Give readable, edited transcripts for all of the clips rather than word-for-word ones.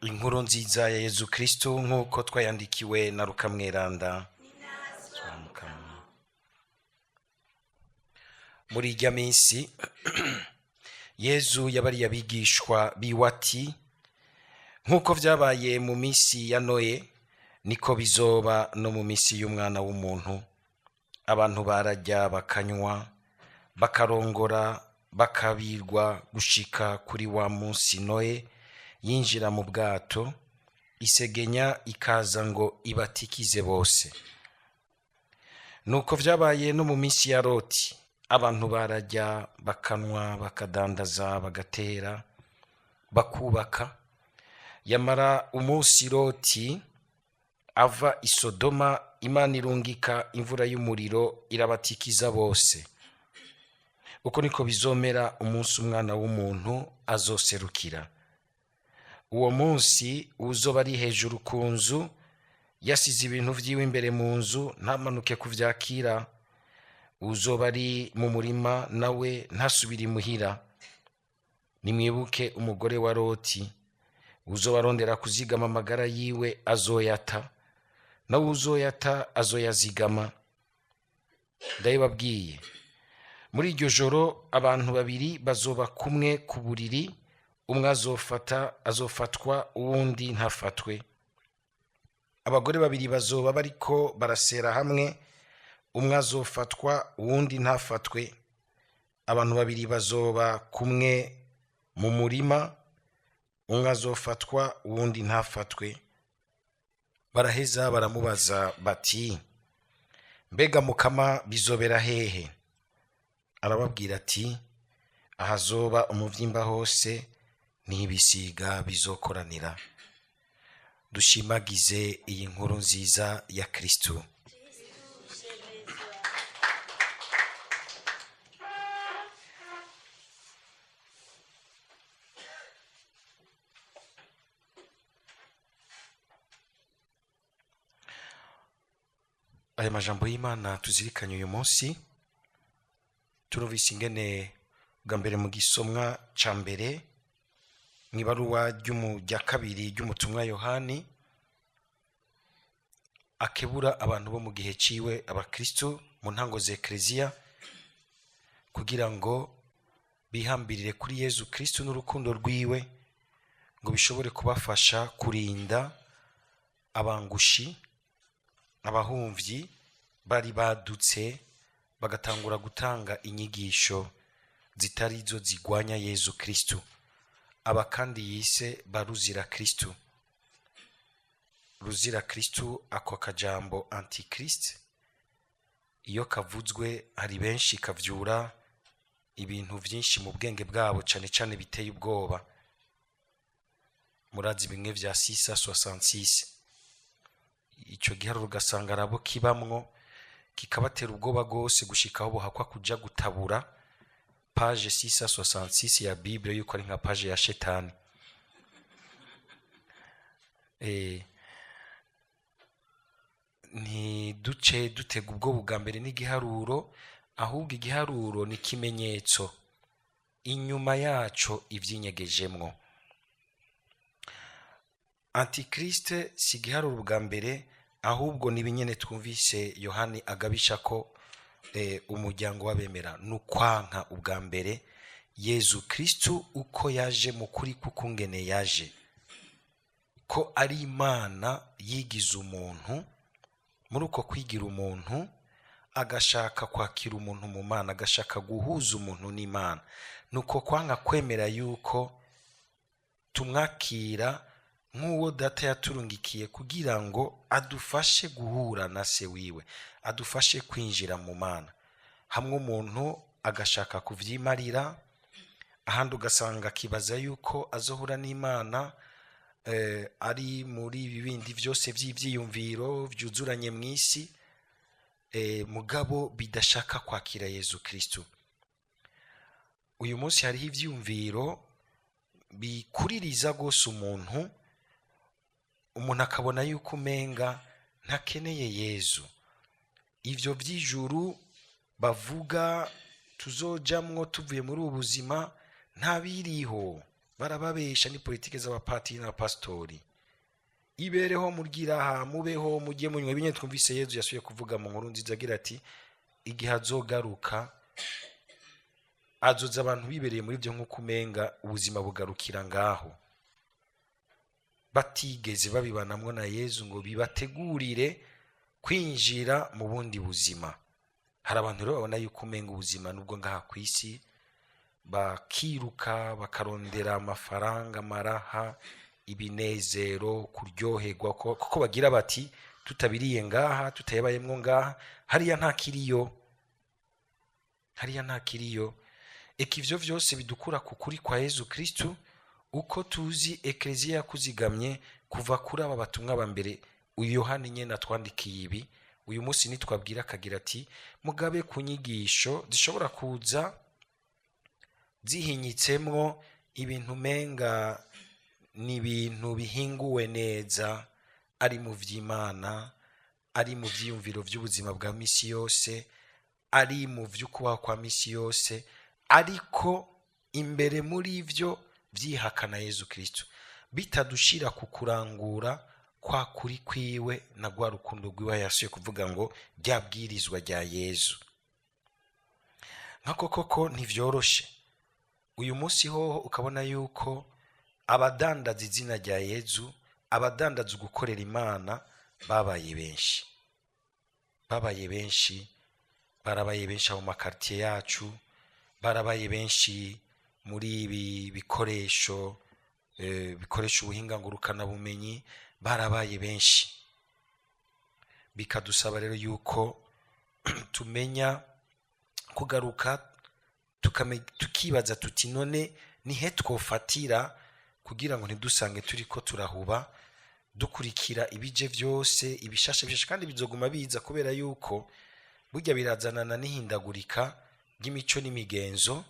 Inkuru nziza ya Yezu Kristu nk'uko twayandikiwe na Luka Mweranda. Muri irya minsi Yezu yabariye abigishwa biwe ati: "Nk'uko vyabaye mu minsi ya Noye, niko bizoba no mu minsi y'Umwana w'umuntu. Abantu bararya, bakanywa, bakarongora, bakabirwa, gushika kuri wa munsi Noye yinjira mu bwato, isegenya ikaza ngo ibatikize bose. Nuko vyabaye no mu minsi ya Loti: abantu bararya, bakanwa, bakadandaza, bagatera, bakubaka. Yamara umunsi Loti ava i Sodoma, Imana irungika imvura y'umuriro, irabatikiza bose. Uko niko bizomera umunsi Umwana w'umuntu azoserukira. Uwo munsi uwuzoba ari hejuru ku nzu, yasize ibintu vyiwe imbere mu nzu, ntamanuke kuvyakira. Uwuzoba ari mu murima nawe ntasubire imuhira. Nimwibuke umugore wa Loti. Uwuzoba arondera kuzigama amagara yiwe azoyata, nawe uzoyata azoyazigama. Ndabibabwiye, muri iryo joro abantu babiri bazoba kumwe ku buriri, umwe azofata azofatwa, uwundi ntafatwe. Abagore babiri bazoba bariko barasera hamwe, umwe azofatwa, uwundi ntafatwe. Abantu babiri bazoba kumwe mu murima, umwe azofatwa, uwundi ntafatwe." Baraheza baramubaza bati: "Mbega Mukama, bizobera hehe?" Arababwira ati: "Ahazoba umuvyimba hose niho ibisiga bizokoranira." Dushimagize iyi nkuru nziza ya Kristu. Aya majambo y'Imana tuzirikanye uyu munsi, turumvise ingene bwa mbere mu gisomwa ca mbere mw'ibaruwa rya kabiri ry'umutumwa Yohani akebura abantu bo mu gihe ciwe, abakristo mu ntango za Ekleziya, kugira ngo bihambirire kuri Yezu Kristo n'urukundo rwiwe, ngo bishobore kubafasha kurinda abangushi, abahumvyi bari badutse bagatangura gutanga inyigisho zitari zo zigwanya Yezu Kristo. Aba kandi yise baruzira Kristo. Ruzira Kristo, ako kajambo antichrist iyo kavuzwe hari benshi kavyura ibintu vyinshi mu bwenge bwabo, cane cane biteye ubwoba. Murazi bimwe vya 666, ico giharuro ugasanga arabo kibamwo kikabatera ubwoba rwose, gushika aho bohakwa kuja gutabura page 666 ya Bible, yuko ari nka page ya shetani. Ntiduce dutega ubwoba bwa mbere n'igiharuro, ahubwo igiharuro ni ikimenyetso, inyuma yaco ivyinyegejemwo. Antikriste si igiharuro bwa mbere, ahubwo ni ibinyene twumvise Yohani agabisha ko umuryango w'abemera ni ukwanka ubwa mbere Yezu Kristu uko yaje mu kuri, kukungene yaje ko ari Imana yigize umuntu. Muri uko kwigira umuntu agashaka kwakira umuntu mu Mana, agashaka guhuza umuntu n'Imana. Nuko kwanka kwemera yuko tumwakira nk'uwo Data yaturungikiye kugira ngo adufashe guhura na Se wiwe, adufashe kwinjira mu Mana. Hamwe umuntu agashaka kuvyimarira, ahandi ugasanga akibaza yuko azohura n'Imana ari muri ibi bindi vyose vy'ivyiyumviro vyuzuranye mw'isi, mugabo bidashaka kwakira Yezu Kristu. Uyu munsi hariho ivyiyumviro bikuririza rwose umuntu, umuntu akabona yuko umenga ntakeneye Yezu. Ivyo vy'ijuru bavuga tuzojamwo tuvuye muri ubu buzima ntabiriho. Barababesha, ni politike z'abapatiri n'abapasitori. Ibereho murgiraha, mubeho, mujye munywa ibinye. Twumvise Yezu yasuye kuvuga mu nkuru nziza agira ati igihe azogaruka azoza abantu bibereye muri byo, nk'uko umenga ubuzima bugarukira ngaho, batigeze babibanamwo na Yezu ngo bibategurire kwinjira mu bundi buzima. Hari abantu rero babona yuko umenga ubuzima nubwo ngaha ku isi, bakiruka bakarondera amafaranga, amaraha, ibinezero, kuryoherwa, kuko bagira bati tutabiriye ngaha, tutayabayemwo ngaha, hariya nta kiriyo, hariya nta kiriyo. Eka ivyo vyose bidukura ku kuri kwa Yezu Kristu, uko tuzi Ekleziya yakuzigamye kuva kuri aba batumwa ba mbere. Uyu Yohani nyene atwandikiye ibi uyu munsi nitwabwira akagira ati mugabe ku nyigisho zishobora kuza zihinyitsemwo ibintu menga ni ibintu bihinguwe neza, ari mu vy'Imana, ari mu vyiyumviro vy'ubuzima bwa misi yose, ari mu vy'ukubaho kwa misi yose, ariko imbere muri vyo vyihakana Yezu Kristo, bitadushira ku kurangura kwa kuri kwiwe na rwa rukundo rwiwe. Yasuye kuvuga ngo ryabwirizwa rya Yezu nkako koko ntivyoroshe. Uyu munsi hoho ukabona yuko abadandaza izina rya Yezu, abadandaza ugukorera Imana babaye benshi, babaye benshi, barabaye benshi aho mu makartier yacu, barabaye benshi muri ibi bikoresho bikoresha ubuhinga ngurukanabumenyi, barabaye benshi. Bikadusaba rero yuko tumenya kugaruka, tukibaza tuti none nihe twofatira kugira ngo ntidusange turiko turahuba, dukurikira ibije vyose, ibishasha bishasha, kandi bizoguma biza, kubera yuko burya birazanana n'ihindagurika ry'imico n'imigenzo,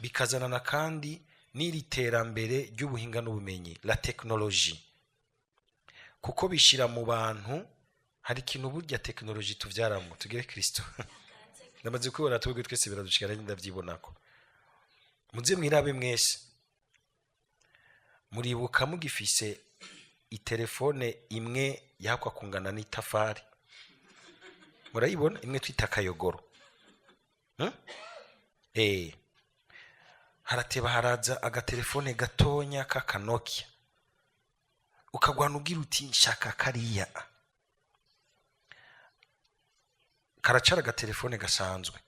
bikazanana kandi n'iri terambere ry'ubuhinga n'ubumenyi, la technologie, kuko bishira mu bantu. Hari ikintu burya technologie tuvyaramo. Tugere Kristo, ndamaze kubibona, twebwe twese biradushikira, ndavyibonako. Muze mwirabe mwese, muribuka mugifise itelefone imwe yakwa kungana n'itafari? Murayibona imwe twita akayogoro? Harateba haraza agatelefone gatonya k'akanokia, ukagwana ugira uti nshaka kariya. Karacara agatelefone gasanzwe.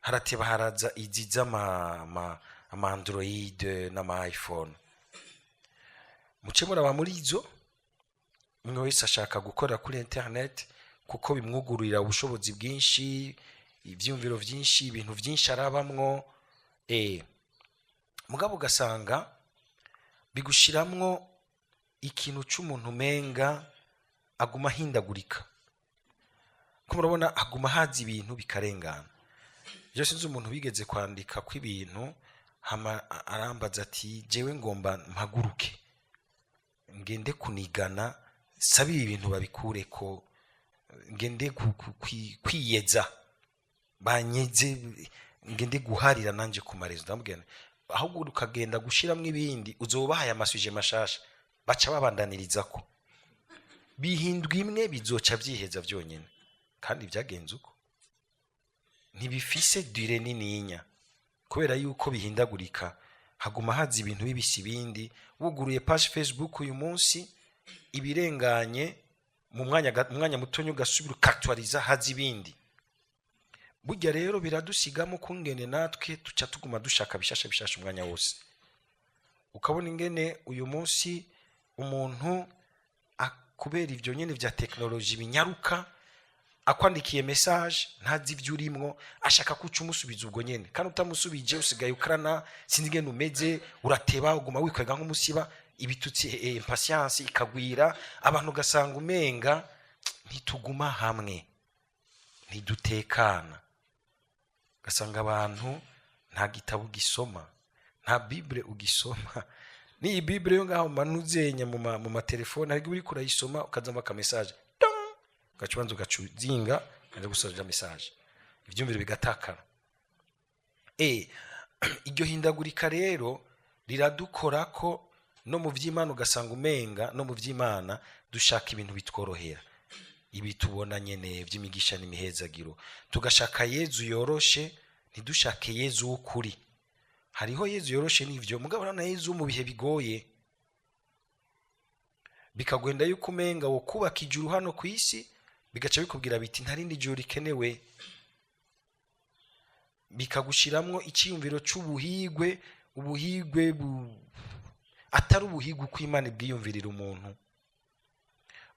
Harateba haraza izi z'ama ama Android n'ama iPhone. Muce muraba muri izo, umwe wese ashaka gukora kuri internet, kuko bimwugururira ubushobozi bwinshi, ivyiyumviro vyinshi, ibintu vyinshi arabamwo. Mugabo ugasanga bigushiramwo ikintu c'umuntu umenga aguma ahindagurika, ko murabona haguma haza ibintu bikarengana. Je sinzi umuntu wigeze kwandika ko ibintu, hama arambaza ati jewe ngomba mpaguruke ngende kunigana, sabe ibi bintu babikureko, ngende kwiyeza, banyeze, ngende guharira nanje ku marezo. Ndamubwira nti, ahubwo ukagenda gushiramwo ibindi, uzobahaye amasuje mashasha baca babandanyirizako, bihindwa imwe bizoca vyiheza vyonyene. Kandi vyagenze uko, ntibifise durée nininya, kubera yuko bihindagurika, haguma haza ibintu bibisi ibindi. Wuguruye page Facebook uyu munsi, ibirenganye mu mwanya mutonya ugasubira ukaktualiza, haza ibindi. Burya rero biradusigamo kungene natwe tuca tuguma dushaka bishasha bishasha umwanya wose. Ukabona ingene uyu munsi umuntu kubera ivyo nyene vya technologie binyaruka, akwandikiye message ntazi ivyo urimwo, ashaka kuca umusubiza ubwo nyene, kandi utamusubije usigaye ukarana, sinzi ingene umeze, urateba, uguma wikwega nk'umusiba, ibitutsi, impatience ikagwira abantu, ugasanga umenga ntituguma hamwe, ntidutekana. Ugasanga abantu nta gitabo ugisoma, nta Bible ugisoma. N'iyi Bible yo ngaho manuzenya mu matelefone, ariko uriko urayisoma ukazamo aka message, ugaca ubanza ugaca uzinga, ukaja gusoza message, ivyumviro bigatakara. Iryo hindagurika rero Riradukora ko no mu by'Imana, ugasanga umenga no mu by'Imana dushaka ibintu bitworohera, ibi tubona nyene by'imigisha n'imihezagiro. Tugashaka Yezu yoroshe, ntidushake Yezu w'ukuri. Hariho Yezu yoroshe n'ivyo, mugabo na Yezu mu bihe bigoye bikagwenda yuko umenga wo kubaka ijuru hano ku isi, bigaca bikubwira biti nta rindi juru rikenewe, bikagushiramwo icyiyumviro c'ubuhigwe, ubuhigwe atari ubuhigwe uko Imana ibwiyumvirira umuntu.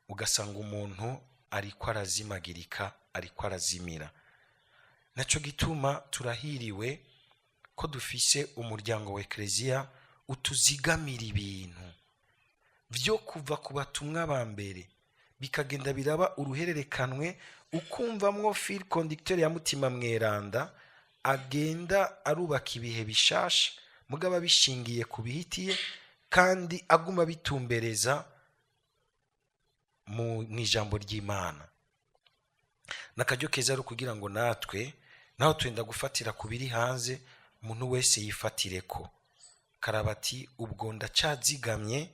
Ugasanga umuntu ariko arazimagirika, ariko arazimira. Naco gituma turahiriwe ko dufise umuryango wa Ekleziya utuzigamira ibintu vyo kuva ku batumwa ba mbere, bikagenda biraba uruhererekanwe, ukumvamwo fil conducteur ya Mutima Mweranda agenda arubaka ibihe bishasha, mugabo abishingiye ku bihitiye kandi aguma bitumbereza mu ijambo ry'Imana. N'akaryo keza ari kugira ngo natwe naho twenda gufatira ku biri hanze, umuntu wese yifatire ko karabati ubwo ndacazigamye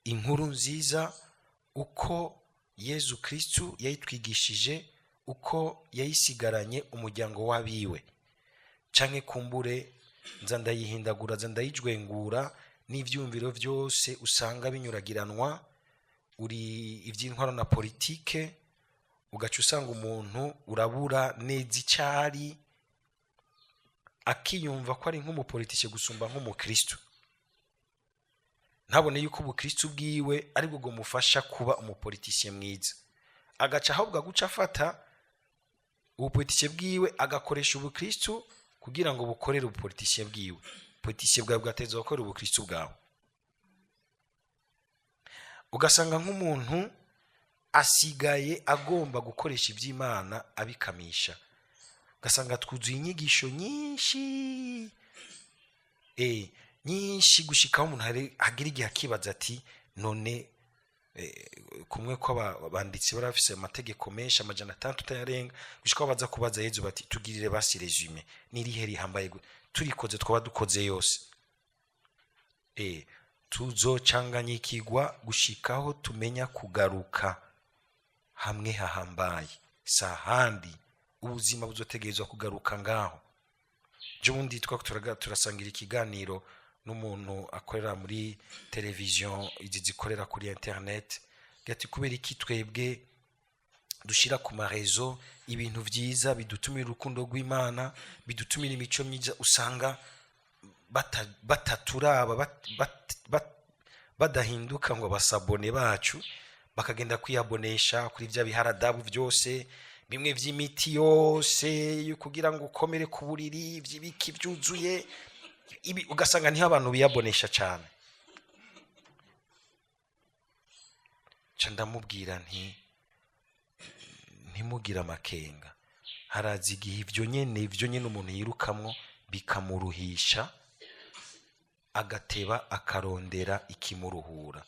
inkuru nziza uko Yezu Kristu yayitwigishije, uko yayisigaranye umuryango w'abiwe, canke kumbure nza ndayihindagura, nza ndayijwengura n'ivyumviro vyose usanga binyuragiranwa, uri ivy'intwaro na politike, ugaca usanga umuntu urabura neza icari, akiyumva ko ari nk'umupolitike gusumba nk'umukristu, ntabone yuko ubukristu bwiwe ari bwo bwamufasha kuba umupolitike mwiza, agaca ahubwo aguca afata ubupolitike bwiwe agakoresha ubukristu kugira ngo bukorere ubupolitike bwiwe. Politike bwawe bwateza gukora ubukristu bwawe. Ugasanga nk'umuntu asigaye agomba gukoresha iby'Imana abikamisha, ugasanga twuzuye inyigisho nyinshi nyinshi, gushikaho umuntu hagira igihe akibaza ati none kumwe ko abanditsi bari bafise amategeko menshi 600 utayarenga, gushikaho baza kubaza Yezu bati tugirire basi résumé, nirihe rihambaye, turikoze twaba dukoze yose. Tuzocanganyikirwa gushikaho tumenya kugaruka hamwe hahambaye, sahandi ubuzima buzotegerezwa kugaruka ngaho. Ejo bundi turasangira ikiganiro n'umuntu akorera muri televiziyo izi zikorera kuri internet, ati kubera iki twebwe dushira ku ma réseaux ibintu vyiza bidutumira urukundo rw'Imana, bidutumira imico myiza, usanga bataturaba, badahinduka ngo basabone bacu, bakagenda kwiyabonesha kuri vya biharadabu vyose bimwe vy'imiti yose yo kugira ngo ukomere ku buriri, vy'ibiki vyuzuye ibi, ugasanga niho abantu biyabonesha cane. Ca ndamubwira nti ntimugire amakenga, haraza igihe ivyo nyene umuntu yirukamwo bikamuruhisha, agateba akarondera ikimuruhura.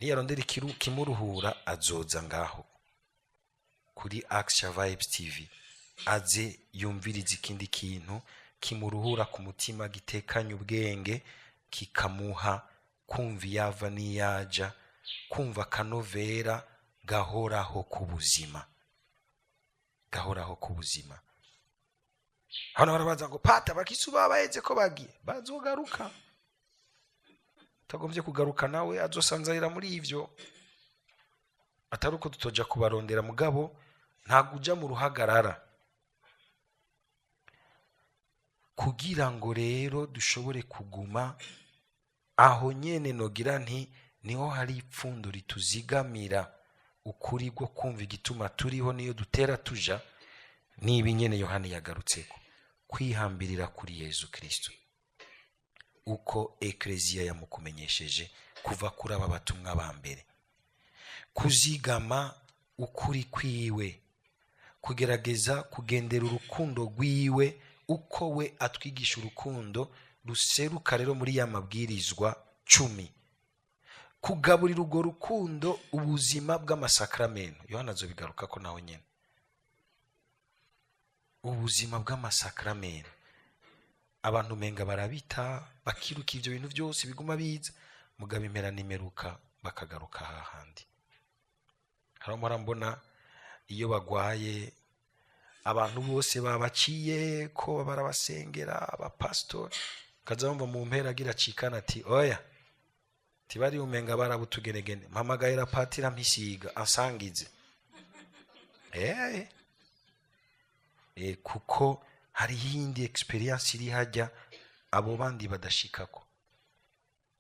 Niyarondera ikimuruhura azoza ngaho kuri Action Vibes TV, aze yumvirize ikindi kintu kimuruhura ku mutima, gitekanye ubwenge, kikamuha kumva iyava n'iyaja, kumva akanovera gahoraho ku buzima, gahoraho ku buzima. Hano barabaza ngo pata bakisu babaheze ko bagiye, bazogaruka. Utagombye kugaruka nawe azosanzarira muri ivyo, atari uko tutoja kubarondera, mugabo ntabwo uja mu ruhagarara. Kugira ngo rero dushobore kuguma aho nyene, nogira nti niho hari ipfundo rituzigamira ukuri rwo kumva igituma turiho niyo dutera tuja, niba nyene Yohani yagarutseko kwihambirira kuri Yezu Kristo uko Ekleziya yamukumenyesheje kuva kuri aba batumwa ba mbere, kuzigama ukuri kwiwe, kugerageza kugendera urukundo rwiwe uko we atwigisha urukundo ruseruka rero muri ya mabwirizwa 10, kugaburira urwo rukundo ubuzima bw'amasakramento. Yohana azobigaruka ko nawe nyene ubuzima bw'amasakramento. Abantu umenga barabita, bakiruka ivyo bintu byose biguma biza, mugabo impera n'imeruka bakagaruka hahandi. Hari mpora mbona iyo bagwaye, abantu bose babaciye ko barabasengera, abapasitori, kaza bumva mu mpera agira acikana ati: "Oya, tibari umenga barabutugenegene, mpamagayira patira mpisiga ansangize." Kuko hari yindi experience iri hajya abo bandi badashikako,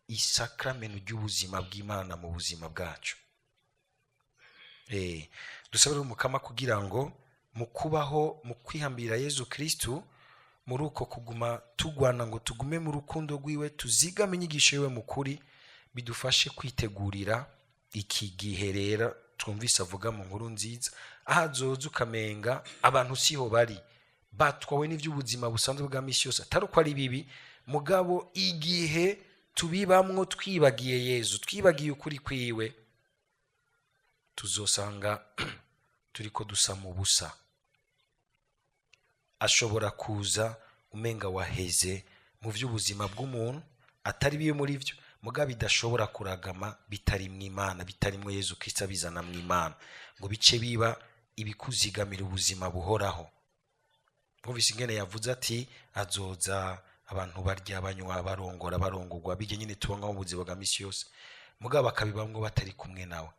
isakramento ry'ubuzima bw'Imana mu buzima bwacu. Dusabe rero Umukama kugira ngo mu kubaho, mu kwihambira Yezu Kristu, muri uko kuguma tugwana ngo tugume mu rukundo rwiwe, tuzigame inyigisho yiwe mu kuri, bidufashe kwitegurira iki gihe rero twumvise avuga mu nkuru nziza, aho azoza ukamenga abantu siho bari, batwawe n'iby'ubuzima busanzwe bwa misi yose. Atari uko ari bibi, mugabo igihe tubibamwo twibagiye Yezu, twibagiye ukuri kwiwe, tuzosanga turiko dusa mu busa. Ashobora kuza umenga waheze mu by'ubuzima bw'umuntu, atari bibi muri byo, mugabo bidashobora kuragama bitari mu Imana, bitarimwo Yezu Kristo abizana mu Imana, ngo bice biba ibikuzigamira ubuzima buhoraho. Mwumvise ingene yavuze ati azoza abantu barya, banywa, barongora, barongorwa, bijya nyine tubona mu buzima bwa misi yose, mugabo bakabibamwo batari kumwe nawe.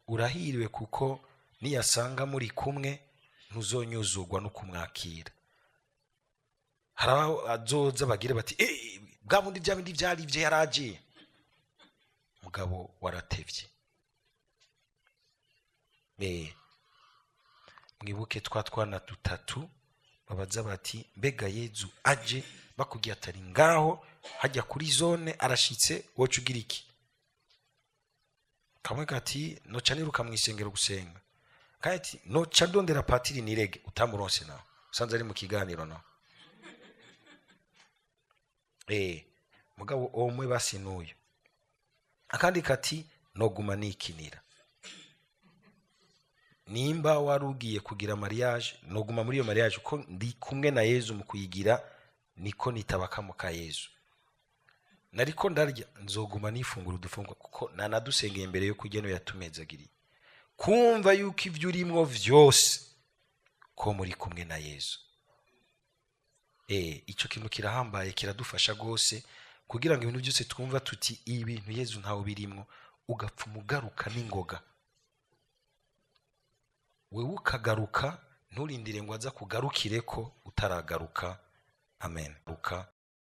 Urahiriwe kuko niyasanga muri kumwe, ntuzonyuzurwa no kumwakira. Hari aho azoza bagire bati: "Eh, bwa bundi bya bindi byari ibyo yaragiye, mugabo waratevye." Mwibuke twa twana dutatu babaza bati: "Mbega Yezu aje bakubwiye atari ngaho hajya kuri zone arashitse, woca ugira iki?" Kamwe kati: "Noca niruka mu isengero gusenga." Kandi ati: "Noca ndondera patiri nirege." Utamuronse nawe usanze ari mu kiganiro nawe. Mugabo omwe basi n'uyu. Akandi kati: "Noguma nikinira. Nimba wari ugiye kugira mariage, noguma muri iyo mariage, kuko ndi kumwe na Yezu mu kuyigira, niko nitaba kamo ka Yezu. Nariko ndarya, nzoguma nifungura udufungwa, kuko nanadusengeye mbere yo kurya, niyo yatumezagiriye." Kumva yuko ibyo urimwo vyose ko muri kumwe na Yezu, ico kintu kirahambaye, kiradufasha rwose kugira ngo ibintu byose twumva tuti ibintu Yezu ntawe birimwo, ugapfa umugaruka n'ingoga. Wewe ukagaruka, nturindire ngo aza kugarukire ko utaragaruka. Amen. Ruka.